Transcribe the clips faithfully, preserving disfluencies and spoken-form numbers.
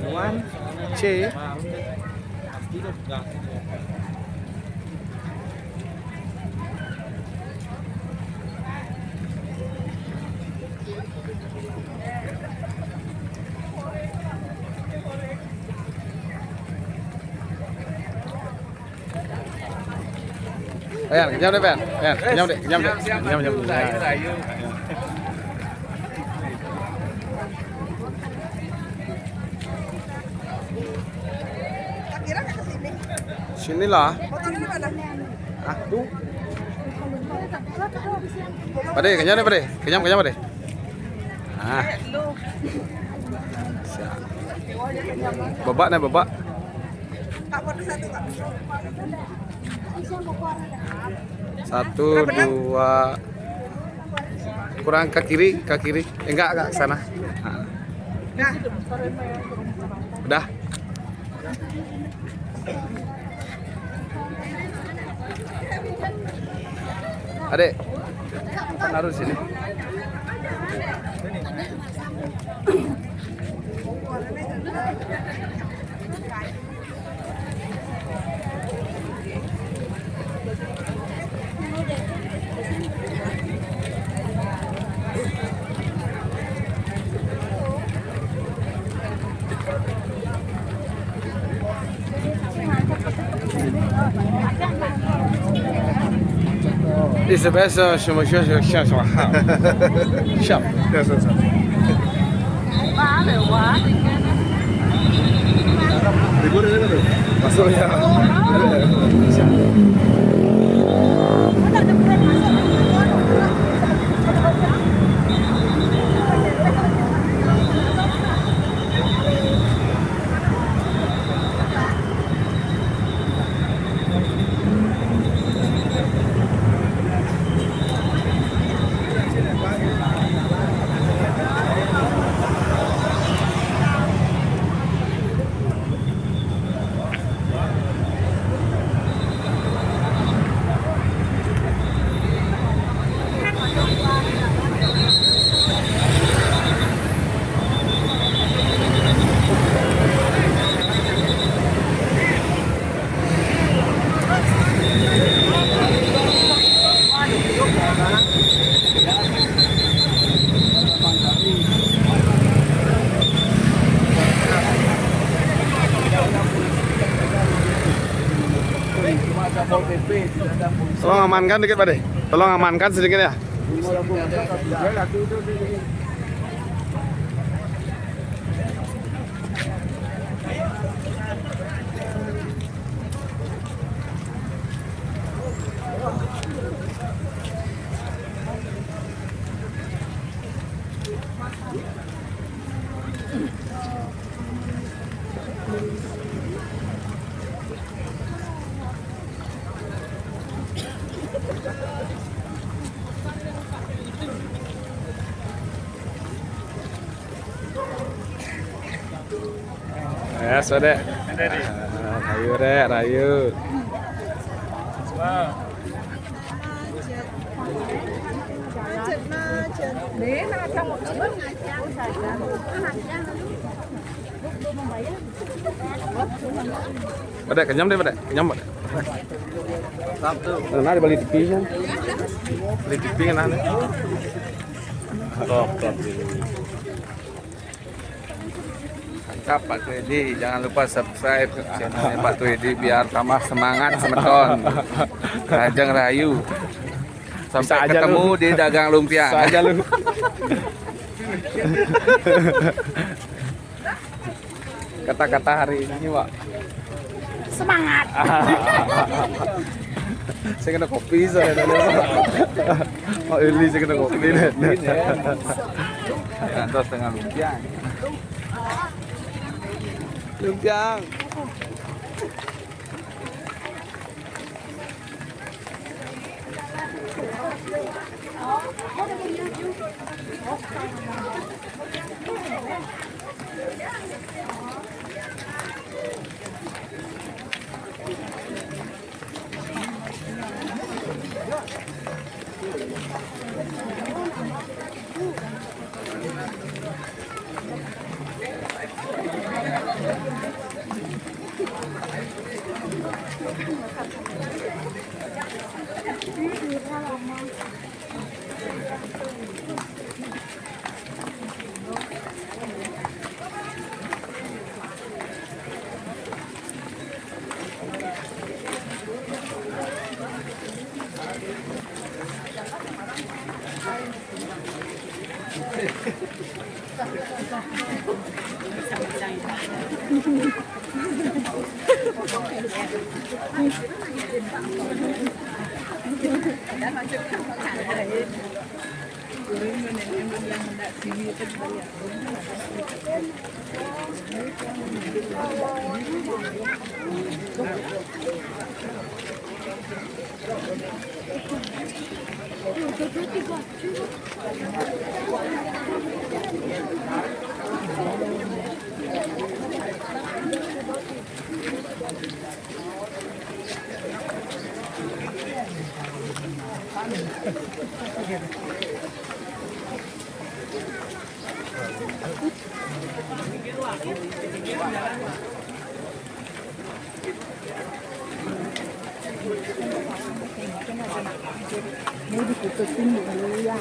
One, two. Ayan, kenyam deh, Ben. Ayan, kenyam deh, kenyam deh. Kenyam, kenyam, kenyam. Sinilah. Aku. Pade, kenyam deh, pade. Kenyam, kenyam, pade. Ah. Siap. Bebak nih, bebak. Satu, dua. Kurang ke kiri, ke kiri. Eh, enggak, enggak, ke sana. Ah. Udah. Adek, taruh di sini. It's the best uh, shop. Shop. Shop. Shop. Yes, yes, yes. Masuk ya. Tolong amankan dikit, Pak De. Tolong amankan sedikit ya. Ya, sudah. Ah, rayu, Dek, rayu. Pada kenyam deh, pada kenyam, pada. Nah, nah, beli tipi kan. Beli tipi kan, nah, nih. Kok, kok. Mantap, Pak Twedi. Jangan lupa subscribe channelnya Pak Twedi biar tambah semangat, semeton. Rajang rayu. Sampai ketemu di dagang lumpia. Bisa aja lu. Kata-kata hari ini, Pak. Semangat. Saya kena kopi, saya kena, Pak. Pak Eli, saya kena kopi deh. Nanti setengah lumpia. Lumpia. Ini ditutup ini dulu ya.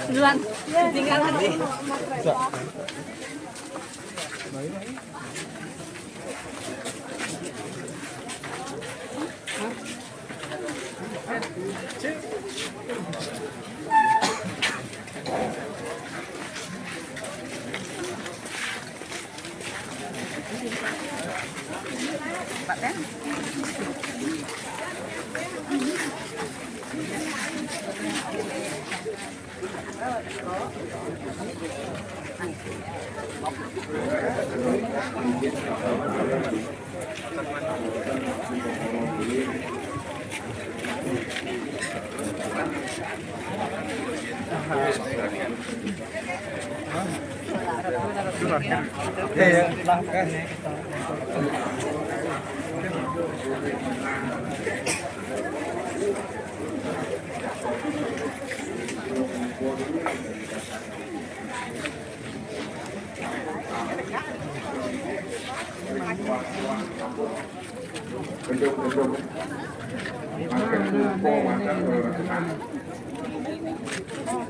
Duluan. Tinggal nanti.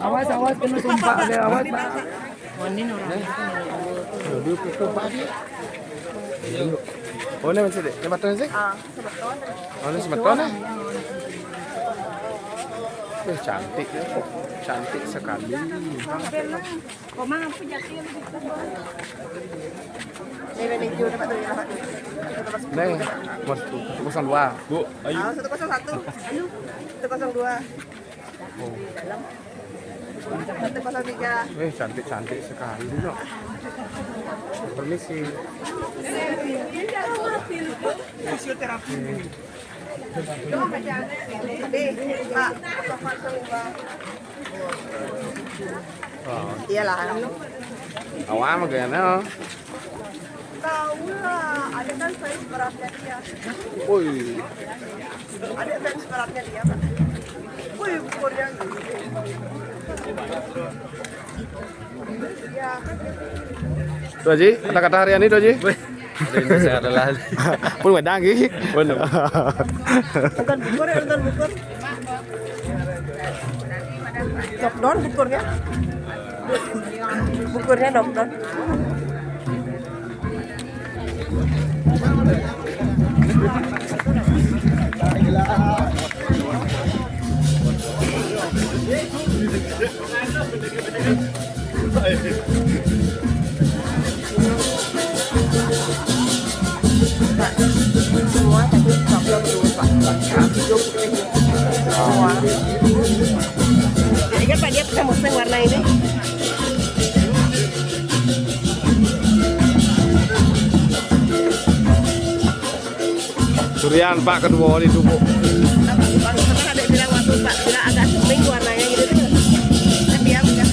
Awas, awas, kena sumpah dia, awas, Pak. Oh, ini masih dek? Ini matanya sih? Ah, sebetul. Oh, ini sebetul, eh? Eh, cantik ya. Cantik sekali. Komang apa jatuh? Ini, ini, jauh dapat tuh, ya, dapat tuh. Nih, nomor satu, satu kosong dua. Bu, ayo. Ah, satu kosong satu. Ayo. Satu kosong dua. Oh. Satu kosong tiga. Eh, cantik-cantik sekali, no. Permisi. Fisioterapi. Nih, Pak. Oh. Iyalah. Awam gimana? Tahu lah, ada kan fans beratnya dia. Woi. Ada fans beratnya dia, Pak. Woi, ukurnya gitu. Ya, kan. Tuh, Ji, kata-kata hari ini, tuh, Ji. Wih, hari ini saya adalah Pun wedang, Ji. Pun. Nonton bukur ya, nonton bukur. Lockdown bukurnya. Bukurnya lockdown. Semua tapi semua. Jadi kan Pak dia pernah muslim warna ini. Durian, Pak, kedua hari itu, Bu. Bang, pernah ada bilang waktu Pak bilang agak kuning warnanya gitu tuh. Tapi ya udah.